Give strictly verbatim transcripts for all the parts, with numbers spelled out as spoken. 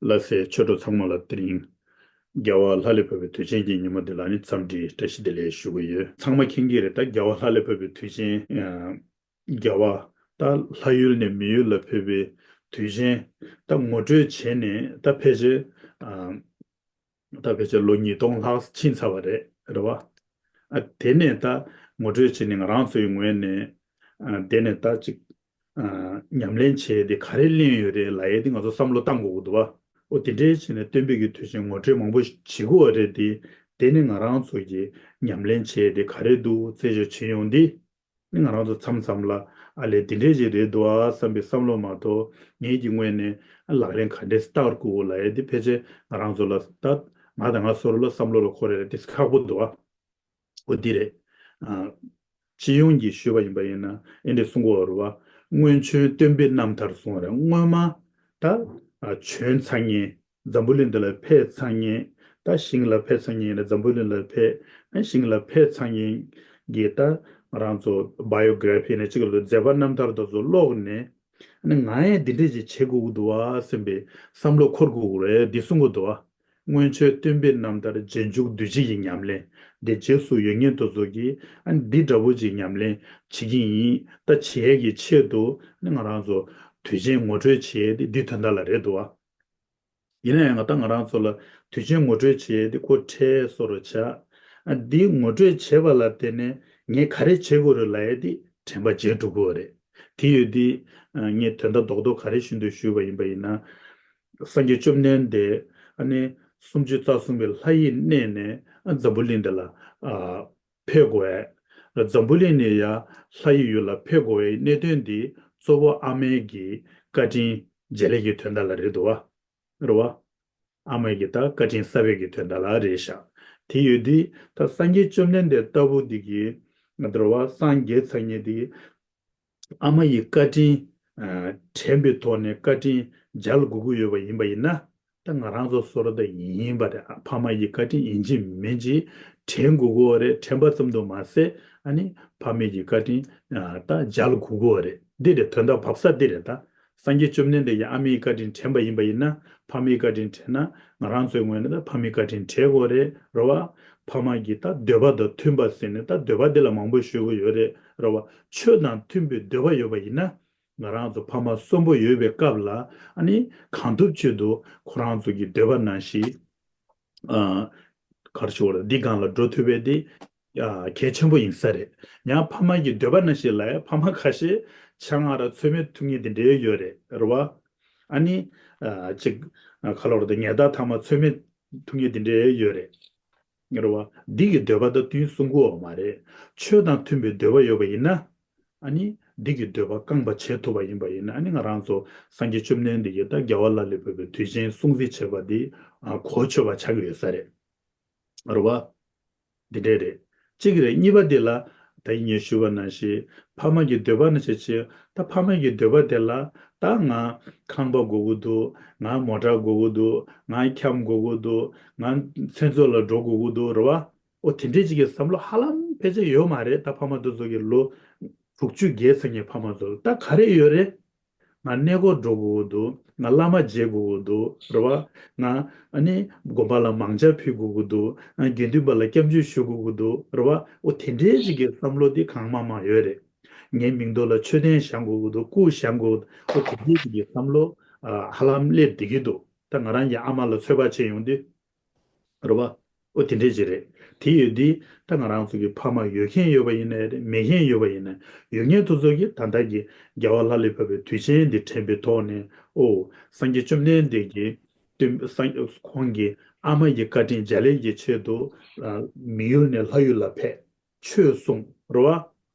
ལ་སའི་ཆོས་གྲོགས་ཚང་མ་ལ་དེ་རིང་རྒྱལ་བ་ལྷ་ལས་བབས་པའི་དུས་ཆེན་གྱི་ཉིན་མོ་འདི་ལ་ནི་འཚམས་འདྲི་བཀྲ་ཤིས་བདེ་ལེགས་ཞུ་གི་ཡོད། ཚང་མ་མཁྱེན་གྱི་རེད། ད་རྒྱལ་བ་ལྷ་ལས་བབས་པའི་དུས་ཆེན། ཨ། རྒྱལ་བ་ད་ལྷ་ཡུལ་ནས་མི་ཡུལ་ལ་ཕེབས་པའི་དུས་ཆེན་ད་ངོ་སྤྲོད་བྱས་ནས་ད་ཕལ་ཆེར། ཨ། ད་ཕལ་ཆེར་ལོ་ཉིས་སྟོང་ལྷག་ཕྱིན་ཚར་བ་རེད། རེད་བ། ཨ། དེ་ནས་ད་ངོ་སྤྲོད་བྱས་ནས་ང་རང་ཚོའི་ངོས་ནས། ཨ། དེ་ནས་ད་ཅིག་ཨ། ཉམས་ལེན་བྱས་ཏེ་ག་རེ་ལེན་ཡོད་རེད་ལབ་ཡས་དེ་ང་ཚོ་བསམ་བློ་བཏང་དགོས་ཀྱི་འདུག་བ། ཨོ་དེ་འདྲའི་བྱས་ནས་སྟོན་པའི་གི་དུས་ཆེན་ངོ་སྤྲོད་མང་པོ་བྱེད་དགོས་པ་རེད་དེ། དེ་ནི་ང་རང་ཚོ་གི་ཉམས་ལེན་བྱས་ཏེ་ག་རེ་འདུག་རྩད་གཅོད་བྱེད་ཡོང་དུས། ནི་ང་རང་ཚོ་མཚམས་མཚམས་ལ་ཨ་ལས་དེ་འདྲའི་ཅིག་རེད་འདུག་ཨ་བསམ་པའི་བསམ་བློ་མ་གཏོགས་ངེད་ཀྱི་ངོས་ནས་ལག་ལེན་ག་འདྲས་བསྟར་དགོས་ལབ་ཡས་དེ་ཕལ་ཆེར་ང་རང་ཚོ་ལ་ད་ང་དང་ང་སོ་སོ་ལ་བསམ་བློ་ལ་འཁོར་ཡས་དེ་ཁག་པོ་འདུག་ཨ། འོ་འདི་རེད། ཨ། སྤྱི་ཡོངས་ཀྱིས་ཞུས་པ་ཡིན་པ་ཡིན་ན་ཨེ་འདྲས་གསུང་གི་ཡོད་རེད་བ། སྔོན་བྱོན་སྟོན་པའི་རྣམ་ཐར་གསུང་བ་རེད། སྔོན་མ་ད་ཨ་བྱོན་ཚར་མཁན། འཛམ་བུ་གླིང་འདི་ལ་ཕེབས་ཚར་མཁན། ད་ཞིང་ལ་ཕེབས་ཚར་མཁན་ཡིན་ན་འཛམ་བུ་གླིང་ལ་ཕེབས། ཨ་ཞིང་ལ་ཕེབས་ཚར་མཁན་གྱི་ད་ང་རང་ཚོ་བ་ཡོ་གྷི་ར་ཕི་ནས་གཅིག་ལ་མཛད་པ་རྣམ་ཐར་དེ་ཚོ་ཀློག་ནས། ཨ་ནི་ང་ཡང་འདི་འདྲས་ཅིག་བྱེད་དགོས་ཀྱི་འདུག་བ་བསམ་པའི་བསམ་བློ་འཁོར་དགོས་ཀྱི་རེད་འདི་གསུང་གི་འདུག་བ། སྔོན་བྱོན་སྟོན་པའི་རྣམ་ཐར་རྗེས་འཇུག་འདུས་བྱས་ཀྱི་ཉམས་ལེན། དེ་རྗེས་སུ་ཡོད་མཁན་དེ་ཚོ་གིས་ཨ་ནི་འདི་འདྲ་བོ་ཅིག་ཉམས་ལེན་བྱེད་ཀྱི་ཡིན། ད་བྱེད་ཡས་ཀྱི་ཆེད་དུ་ཨ་ནི་ང་རང་ཚོ་དུས་ཆེན་ངོ་སྤྲོད་བྱེད་ཡས་དེ་འདི་དོན་དག་ལ་རེད་འདུག་བ། ཡིན་ན་ཡང་ད་ང་རང་ཚོ་ལ་དུས་ཆེན་ངོ་སྤྲོད་བྱེད་ཡས་དེ་ཁོ་ཁྲལ་བཟོ་འདྲ་བྱ། ཨ་འདི་ངོ་སྤྲོད་བྱེད་པ་ལ་བརྟེན་ནས་ངས་ག་རེ་བྱེད་དགོས་རེད་ལབ་ཡས་དེ་དྲན་པ་བརྗེད་འགྲོ་གི་ཡོད་རེད། དེ་ཡོད་དུས་ཨ་ངས་དོན་དག་རྡོག་རྡོག་ག་རེ་ཞུ་འདོད་ཞུས་པ་ཡིན་པ་ཡིན་ན། སངས་རྒྱས་བཅོམ་ལྡན་འདས་ཨ་ནི་སུམ་ཅུ་རྩ་གསུམ་པའི་ལྷ་ཡི་གནས་ནས་ཨ་འཛམ་བུ་གླིང་འདི་ལ་ཨ་ཕེབས་དགོས་ཡས། འཛམ་བུ་གླིང་ནས་ཡར་ལྷ་ཡི་ཡུལ་ལ་ཕེབས་དགོས་པའི་གནད་དོན་འདི་གཙོ་བོ་ཨ་མའི་གི་བཀའ་དྲིན་འཇལ་ཡས་ཀྱི་དོན་དག་ལ་རེད་འདུག་བ། རེད་བ། ཨ་མ་གི་ད་བཀའ་དྲིན་གསབ་པའི་གི་དོན་དག་ལ་རེད་ཤག་དེ་ཡོད་དུས་ད་སངས་རྒྱས་བཅོམ་ལྡན་འདས་ལྟ་བུ་འདི་གི་ང་ཚོ་རེད་བ་སངས་རྒྱས་ཚར་མཁན་འདི་ཨ་མ་ཡི་བཀའ་དྲིན་ཨ་དྲན་པའི་ཐོག་ནས་བཀའ་དྲིན་འཇལ་དགོས་ཀྱི་ཡོད་པ་ཡིན་པ་ཡིན་ན། ད་ང་རང་ཚོ་བཟོ་འདྲ་ད་ཡིན་པ་རེད། ཨ་ཕ་མ་ཡི་བཀའ་དྲིན་ཡིན་གཅིག་མིན་གཅིག་དྲན་དགོས་ཀྱི་ཡོད་རེད། དྲན་པ་ཙམ་དུ་མ་ཟད་ཨ་ནི་ཕ་མ་ཡི་བཀའ་དྲིན་ཨ་ད་འཇལ་དགོས་ཀྱི་ཡོད་རེད། འདི་རེད། དོན་དག་བབས་ས་འདི་རེད་ད། སངས་རྒྱས་བཅོམ་ལྡན་འདས་ཀྱིས་ཨ་མའི་བཀའ་དྲིན་དྲན་པ་ཡིན་པ་ཡིན་ན། ཕ་མའི་བཀའ་དྲིན་དྲན་ན་ང་རང་ཚོའི་ངོས་ནས་ད་ཕ་མའི་བཀའ་དྲིན་དྲན་དགོས་རེད། རེད་བ། ཕ་མ་གི་ད་འདོད་པ་དང་མཐུན་པ་ཟེར་ནས་ད་འདོད་པ་འདི་ལ་མང་པོ་ཞུ་གི་ཡོད་རེད། རེད་བ། ཆོས་དང་མཐུན་པའི་འདོད་པ་ཡོད་པ་ཡིན་ན། ང་རང་ཚོ་ཕ་མ་གསོན་པོ་ཡོད་པའི་སྐབས་ལ་ཨ་ནི་གང་ཐུབ་ཅི་ཐུབ་ཁོ་རང་ཚོ་གི་འདོད་པ་ནང་བཞིན། ཨ། ག་རེ་ཞུ་དགོས་རེད། འདི་སྒང་ལ་འགྲོ་ཐུབ་པ་དེ་ཨ་གལ་ཆེན་པོ་ཡིན་ས་རེད། ཡང་ཕ་མ་གི་འདོད་པ་ནང་བཞིན་ལ་ཡང་ཕ་མ་ཁ་ཤས་ཆང་ཨ་རག་ཚོད་མེད་འཐུང་མཁན་དེ་འདྲའི་ཡོད་རེད། རེད་བ། ཨ་ནི་ཨ་ཅིག་ཨ་ག་ལབ་དགོས་རེད། ཉལ་ཐ་མ་ཚོད་མེད་འཐུང་མཁན་དེ་འདྲའི་ཡོད་རེད། རེད་བ། འདི་གི་འདོད་པ་དང་བསྟུན་གསུང་གི་ཡོད་མ་རེད། ཆོས་དང་མཐུན་པའི་འདོད་པ་ཡོད་པ་ཡིན་ན། ཨ་ནི་འདི་གི་འདོད་པ་བསྐང་པ་བྱེད་ཐུབ་པ་ཡིན་པ་ཡིན་ན། ཨ་ནི་ང་རང་ཚོ་སངས་རྒྱས་བཅོམ་ལྡན་འདས་ཀྱིས་ད་རྒྱལ་བ་ལྷ་ལས་བབས་པའི་དུས་ཆེན་སྲུང་བརྩི་བྱེད་པ་འདི་ཨ་གོ་ཆོད་པ་ཆགས་ཀྱི་ཡོད་ས་རེད། རེད་བ། འདི་འདྲས་རེད། གཅིག་རེད། གཉིས་པ་འདི་ལ་ད་ངས་ཞུས་པ་ནང་བཞིན་ཕ་མ་གི་འདོད་པ་ནང་བཞིན་བྱས། ད་ཕ་མ་གི་འདོད་པ་དེ་ལ་ད་ང་ཁང་པ་དགོས་ཀྱི་འདུག་ང་མོ་ཊ་དགོས་ཀྱི་འདུག་ང་ཁྱམས་དགོས་ཀྱི་འདུག་ང་མཚན་ཚོགས་ལ་འགྲོ་དགོས་ཀྱི་འདུག་རེད་བ། ཨོ་དེ་འདྲས་ཅིག་གི་བསམ་བློ་ཧ་ལམ་ཕལ་ཆེར་ཡོད་མ་རེད། ད་ཕ་མ་དེ་ཚོ་གི་ལོ་དྲུག་ཅུ་བརྒལ་ཚར་མཁན་ཕ་མ་ཚོ་ལ་ད་ག་རེ་ཡོད་རེད། ང་གནས་སྐོར་འགྲོ་དགོས་ཀྱི་འདུག་ང་བླ་མ་མཇལ་དགོས་ཀྱི་འདུག་རེད་བ། ང་ཨ་ནི་དགོན་པ་ལ་མང་ཇ་ཕུལ་དགོས་ཀྱི་འདུག་ང་དགེ་འདུན་པ་ལ་སྐྱབས་འཇུག་ཞུ་དགོས་ཀྱི་འདུག་རེད་བ། ཨོ་དེ་འདྲའི་ཅིག་གི་བསམ་བློ་དེ་གང་མང་མང་ཡོད་རེད། ངའི་མིང་ཐོག་ལ་མཆོད་རྟེན་བཞེངས་དགོས་ཀྱི་འདུག་སྐུ་བཞེངས་དགོས་ཀྱི་འདུག་ཨོ་དེ་འདྲའི་ཅིག་གི་བསམ་བློ་ཨ་ཧ་ལམ་སླེབས་བསྡད་ཀྱི་འདུག་ད་ང་རང་གི་ཨ་མ་ལ་ཚོད་དཔག་བྱས་ཡོང་དུས། རེད་བ། ཨོ་དེ་འདྲས་ཅིག་རེད། དེ་ཡོད་དུས་ད་ང་རང་ཚོ་གི་ཕ་མ་ཡོད་མཁན་ཡོད་པ་ཡིན་ནའི་རེད། མེད་མཁན་ཡོད་པ་ཡིན་ནའི། ཡོད་མཁན་དེ་ཚོ་གིས་ད་ལྟ་གི་རྒྱལ་བ་ལྷ་ལས་བབས་པའི་དུས་ཆེན་འདི་དྲན་པའི་ཐོག་ནས། ཨོ་སངས་རྒྱས་བཅོམ་ལྡན་འདས་ཀྱིས་སྟོན་སངས་ཁོང་གི་ཨ་མ་ཡི་བཀའ་དྲིན་འཇལ་ཡས་ཀྱི་ཆེད་དུ་ཨ་མི་ཡུལ་ནས་ལྷ་ཡུལ་ལ་ཕེབས། ཆོས་གསུངས། རེད་བ།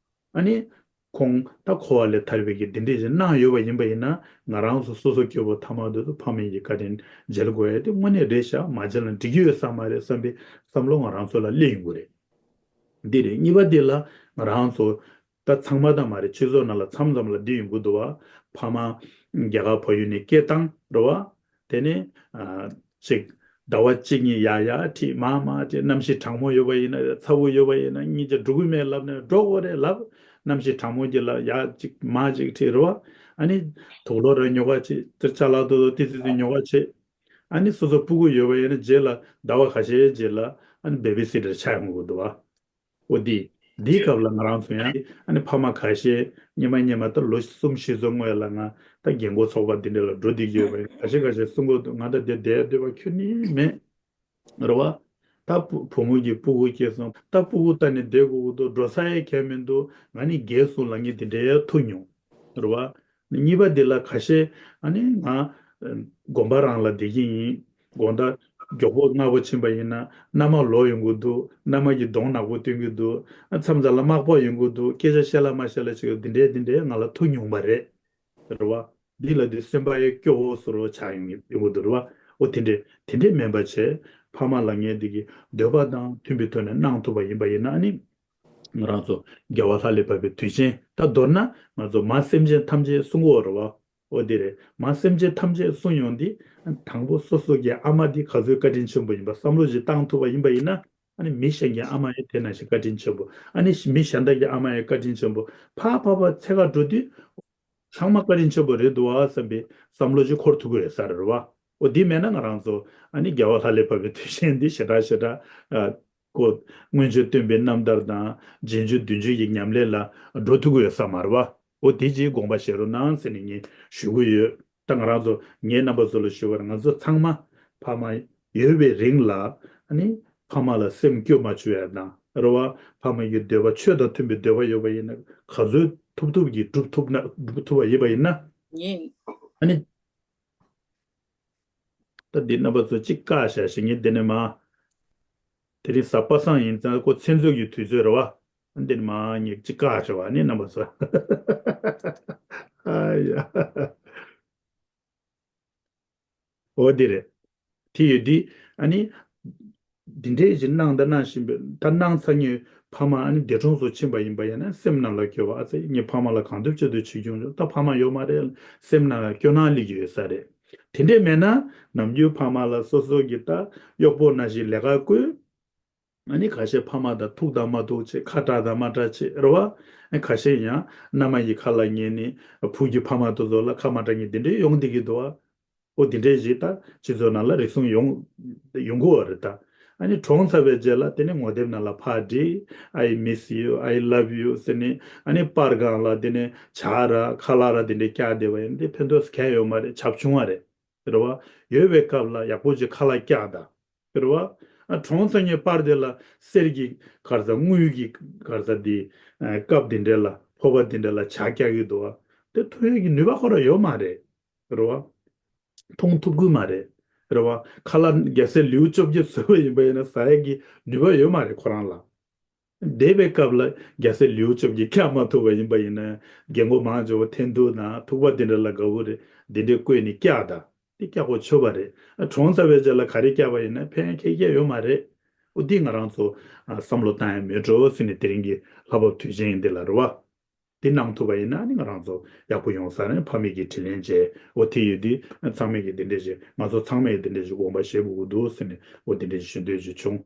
ཨ་ནི། ཁོང་ད་འཁོར་བ་ལས་ཐར་བའི་གི་འདི་འདྲས་ཅིག་གནང་ཡོད་པ་ཡིན་པ་ཡིན་ན། ང་རང་ཚོ་སོ་སོ་སྐྱེ་བོ་ཐ་མ་དེ་ཚོ་ཕ་མ་ཡི་བཀའ་དྲིན་འཇལ་དགོས་ཡ་དེ་དངོས་གནས་རེད་ཤག་མ་འཇལ་ན་འགྲིག་གི་ཡོད་ས་མ་རེད་བསམ་པའི་བསམ་བློ་ང་རང་ཚོ་ལ་སླེབས་ཡོང་གི་རེད། འདི་རེད། གཉིས་པ་འདི་ལ་ང་རང་ཚོ་ད་ཚང་མ་ད་མ་རེད། སྤྱི་ཚོགས་ནང་ལ་མཚམས་མཚམས་ལ་འདི་ཡོང་གི་འདུག་བ། ཕ་མ་རྒྱ་གར་བལ་ཡུལ་ནས་སྐད་བཏང་། རེད་བ། དེ་ནས་ཨ་ཅིག་ཟླ་བ་གཅིག་གཉིས་ཡར་ཡར་ཁྲིད། མར་མར་ཁྲིད། གནམ་གཤིས་གྲང་མོ་ཡོད་པ་ཡིན་ན། ཚ་བོ་ཡོད་པ་ཡིན་ན། གཉིས་ཆ་འགྲོ་གི་མེད་ལབ་ནས་འགྲོ་དགོས་རེད་ལབ། གནམ་གཤིས་གྲང་མོ་གྱི་ལ་ཡར་གཅིག་མར་གཅིག་ཁྲིད། རེད་བ། ཨ་ནི་དུག་ལོག་ར་ཉོ་ག་བྱེད། ཏི་ཅ་ལག་དུ་ཏི་ཏི་ཏི་ཉོ་ག་བྱེད། ཨ་ནི་སོ་སོ་སྤུ་གུ་ཡོད་པ་ཡིན་ན་རྗེས་ལ་ཟླ་བ་ཁ་ཤས་རྗེས་ལ་ཨ་ནི་བེ་བི་སི་ཊར་ཆགས་ཡོང་གི་འདུག་བ། འོ་འདི། འདིའི་སྐབས་ལ་ང་རང་ཚོ་ཡང་ཨ་ནི་ཕ་མ་ཁ་ཤས་སྔོན་མ་སྔོན་མ་ད་ལོ་གསུམ་བཞི་ཙམ་སྔོན་ལ་ང་ད་རྒན་གོག་ཚོགས་པ་འདི་འདྲ་ལ་འགྲོ་བསྡད་ཀྱི་ཡོད་པ་ཡིན། ཁ་ཤས་ཁ་ཤས་གསུང་གི་འདུག་ང་ད་འདིར་བསྡད་འདོད་པ་ཁྱོན་ནས་མེད། རེད་བ། ད་བུ་བུ་མོ་གི་སྤུ་གུ་སྐྱེས་སོང་། ད་སྤུ་གུ་ལྟ་ནས་བསྡད་དགོས་ཀྱི་འདུག་འགྲོ་ས་ཡང་གང་ཡང་མི་འདུག་ང་ནི་རྒས་སོང་ལབ་མཁན་དེ་འདྲ་ཡང་ཐུག་མྱོང་། རེད་བ། གཉིས་པ་དེ་ལ་ཁ་ཤས་ཨ་ནི་ང་དགོན་པ་རང་ལ་བསྡད་ཀྱི་ཡིན། དགོང་དག་མགྱོགས་པོ་སྔ་པོ་ཕྱིན་པ་ཡིན་ན་མནའ་མ་ལོག་ཡོང་གི་འདུག་མནའ་མ་གིས་གདོང་ནག་པོ་སྟོན་གྱི་འདུག་ཨ་མཚམས་མཚམས་ལ་དམག་ཕོག་ཡོང་གི་འདུག་སྐད་ཆ་བཤད་ལ་མ་བཤད་ལ་བྱེད་ཀྱི་འདི་འདྲའི་འདི་འདྲའི་ང་ལ་ཐུག་མྱོང་པ་རེད། རེད་བ། འདི་ལ་དུས་སེམས་པ་ཡང་སྐྱོ་བོ་བཟོ་འདྲ་ཆགས་ཡོང་གི་ཡོང་གི་འདུག་རེད་བ། འོ་དེ་འདྲས་དེ་འདྲས་མིན་པ་བྱས། ཕ་མ་ལ་ངས་འདི་གི་འདོད་པ་དང་མཐུན་པའི་ཐོག་ནས་གནང་ཐུབ་པ་ཡིན་པ་ཡིན་ན་ནི། ང་རང་ཚོ་རྒྱལ་བ་ལྷ་ལས་བབས་པའི་དུས་ཆེན། ད་མདོར་ན་ང་ཚོ་མ་སེམས་ཅན་ཐམས་ཅད་གསུང་གི་ཡོད་རེད་བ། འོ་དེ་རེད། མ་སེམས་ཅན་ཐམས་ཅད་གསུང་ཡོང་དུས། དང་པོ་སོ་སོ་གི་ཨ་མ་འདི་ག་ཚོད་བཀའ་དྲིན་ཆེན་པོ་ཡིན་པ་བསམ་བློ་ཞིག་བཏང་ཐུབ་པ་ཡིན་པ་ཡིན་ན། ཨ་ནི་མི་གཞན་གྱི་ཨ་མ་ཡང་དེ་ནང་བཞིན་བཀའ་དྲིན་ཆེན་པོ། ཨ་ནི་མི་གཞན་དག་གི་ཨ་མ་ཡང་བཀའ་དྲིན་ཆེན་པོ། ཕར་ཕར་ཕར་འཚོལ་ག་འགྲོ་དུས། ཚང་མ་བཀའ་དྲིན་ཆེན་པོ་རེད་འདུག་ཨ་བསམ་པའི་བསམ་བློ་ཅིག་འཁོར་ཐུབ་ཀྱི་ཡོད་ས་རེད་བ། འོ་འདི་མེད་ན་ང་རང་ཚོ་ཨ་ནི་རྒྱལ་བ་ལྷ་ལས་བབས་པའི་དུས་ཆེན་འདི་ཞེ་དྲག་ཞེ་དྲག་ཨ་ཁོ་སྔོན་ཆད་བསྟན་པའི་རྣམ་ཐར་དང་རྗེས་འཇུག་མདུན་ཇུག་གི་ཉམས་ལེན་ལ་འགྲོ་ཐུབ་ཀྱི་ཡོད་ས་མ་རེད་བ། འོ་དེ་ཅིག་དགོངས་པ་བཞེས་རོགས་གནང་ཟེར་ནས་ངས་ཞུ་གི་ཡོད། ད་ང་རང་ཚོ་ངས་རྣམ་པ་ཚོ་ལ་ཞུ་བར་ང་ཚོ་ཚང་མ་ཕ་མ་ཡོད་པའི་རིང་ལ་ཨ་ནི་ཕ་མ་ལ་སེམས་སྐྱོ་མ་བཅུག་ཡ་དང་རེད་བ། ཕ་མ་གི་འདོད་པ་ཆོས་དང་མཐུན་པའི་འདོད་པ་ཡོད་པ་ཡིན་ན་ག་ཚོད་ཐུབ་ཐུབ་ཀྱིས་སྒྲུབ་ཐུབ་ན་སྒྲུབ་ཐུབ་པ་ཡིན་པ་ཡིན་ན། ངས། ཨ་ནི། ད་འདི་རྣམ་པ་ཚོ་གཅིག་བཀག་བཞག་ཞིག་ངས་འདི་ནས་མ། དེ་རིང་གཟའ་པ་སངས་ཡིན་ཙང་ཁོ་མཚན་ཚོགས་ཀྱི་དུས་ཚོད་རེད་བ། འདི་ནས་མ་ངས་གཅིག་བཀག་བཞག་པ་ནི་རྣམ་པ་ཚོ། ཨ་ཡ། འོ་འདི་རེད། དེ་ཡོད་དུས་ཨ་ནི། འདི་འདྲའི་ཅིག་གནང་དང་གནང་བཞིན་པའི་ད་གནང་ཚར་ངས་ཕ་མ་ཨ་ནི་འདས་གྲོངས་སུ་ཕྱིན་པ་ཡིན་པ་ཡིན་ན་སེམས་ནང་ལ་སྐྱོ་བ། ཨ་ཙི་ངས་ཕ་མ་ལ་གང་ཐུབ་ཅི་ཐུབ་བྱེད་ཀྱི་ཡོད། ད་ཕ་མ་ཡོད་མ་རེད། སེམས་ནང་ལ་སྐྱོ་སྣང་སླེབས་ཀྱི་ཡོད་ས་རེད། དེ་འདྲས་མེད་ན་ནམ་རྒྱུན་ཕ་མ་ལ་སོ་སོ་གི་ད་གཡོག་པོ་ནང་བཞིན་ལས་ཀ་བསྐོས། ཨ་ནི་ཁ་ཤས་ཕ་མ་དང་ཐུག་དང་མ་ཐུག་བྱེད། ཁ་གྲག་དང་མ་གྲག་བྱེད་རེད་བ། ཨ་ཁ་ཤས་ཡང་མནའ་མ་ཡི་ཁ་ལ་ཉན་ནས་བུ་གི་ཕ་མ་དེ་ཚོ་ལ་ཁ་མ་གྲག་མཁན་དེ་འདྲས་ཡོང་བསྡད་ཀྱི་འདུག་བ། ཨོ་དེ་འདྲས་ཞིག་ད་སྤྱི་ཚོགས་ནང་ལ་རེ་ཟུང་ཡོང་ཡོང་གི་ཡོད་རེད་ད། ཨ་ནི་གྲོངས་ཚར་བའི་རྗེས་ལ་དེ་ནས་ངོ་དེབ་ནང་ལ་ཕར་བྲིས། I miss you, I love you ཟེར་ནས། ཨ་ནི་པར་སྒང་ལ་དེ་ནས་ཇ་ར་ཁ་ལག་ར་དེ་འདྲས་བཀྱག་བསྡད་པ་ཡིན་དེ་ཕན་ཐོགས་གང་ཡང་ཡོད་མ་རེད། བྱབ་ཆུང་བ་རེད། རེད་བ། ཡོད་པའི་སྐབས་ལ་ཡག་པོ་ཅིག་ཁ་ལག་བཀྱག་དང་། རེད་བ། ཨ་གྲོངས་ཚར་ནས་པར་དེ་ལ་གསེར་གྱི་ག་རེ་ཟ། དངུལ་གྱི་ག་རེ་ཟ་དེ། ཨ་ཀབ་དེ་འདྲ་ལ་ཕོར་པ་དེ་འདྲ་ལ་ཇ་བཀྱག་གི་འདུག་བ། དེ་འཐུང་ཡག་གི་ནུས་པ་ཁོ་རང་ཡོད་མ་རེད། རེད་བ། འཐུང་ཐུབ་ཀྱི་མ་རེད། རེད་བ། ཁ་ལག་རྒྱ་སེ་ལེའུ་བཅོ་བརྒྱད་བཟོས་པ་ཡིན་པ་ཡིན་ན་ཟ་ཡག་གི་ནུས་པ་ཡོད་མ་རེད་ཁོ་རང་ལ། འདས་པའི་སྐབས་ལ་རྒྱ་སེ་ལེའུ་བཅོ་བརྒྱད་བཀྱག་མ་ཐུབ་པ་ཡིན་པ་ཡིན་ན། རྒན་གོག་མང་ཆེ་བ་འཐེན་ཐུག་དང་ཐུག་པ་དེ་འདྲ་ལ་དགའ་བོ་རེད། དེ་འདྲས་བསྐོལ་ནས་བཀྱག་དང་། དེ་བཀྱག་དགོས་ཆོག་པ་རེད། ཨ་གྲོངས་ཚར་བའི་རྗེས་ལ་ག་རེ་བཀྱག་པ་ཡིན་ན་ཕན་ཁེ་ཁེ་ཡོད་མ་རེད། ཨོ་འདི་ང་རང་ཚོ་ཨ་བསམ་བློ་བཏང་ཡ་མེད་འགྲོ་ཟེར་ནས་དེ་རིང་གི་ལྷ་བབས་དུས་ཆེན་འདི་ལ་རེད་བ། འདི་གནང་ཐུབ་པ་ཡིན་ན་ནི་ང་རང་ཚོ་ཡག་པོ་ཡོང་ས་རེད། ཕ་མེས་ཀྱི་དྲིན་ལན་འཇལ། ཨོ་དེ་ཡོད་དུས་ཚང་མས་ཀྱི་འདི་འདྲས་བྱེད། ང་ཚོ་ཚང་མས་འདི་འདྲས་བྱེད་དགོངས་པ་བཞེས་དགོས་ཀྱི་འདུག་ཟེར་ནས་ཨོ་འདི་འདྲས་ཞུ་འདོད་ཅིག་བྱུང་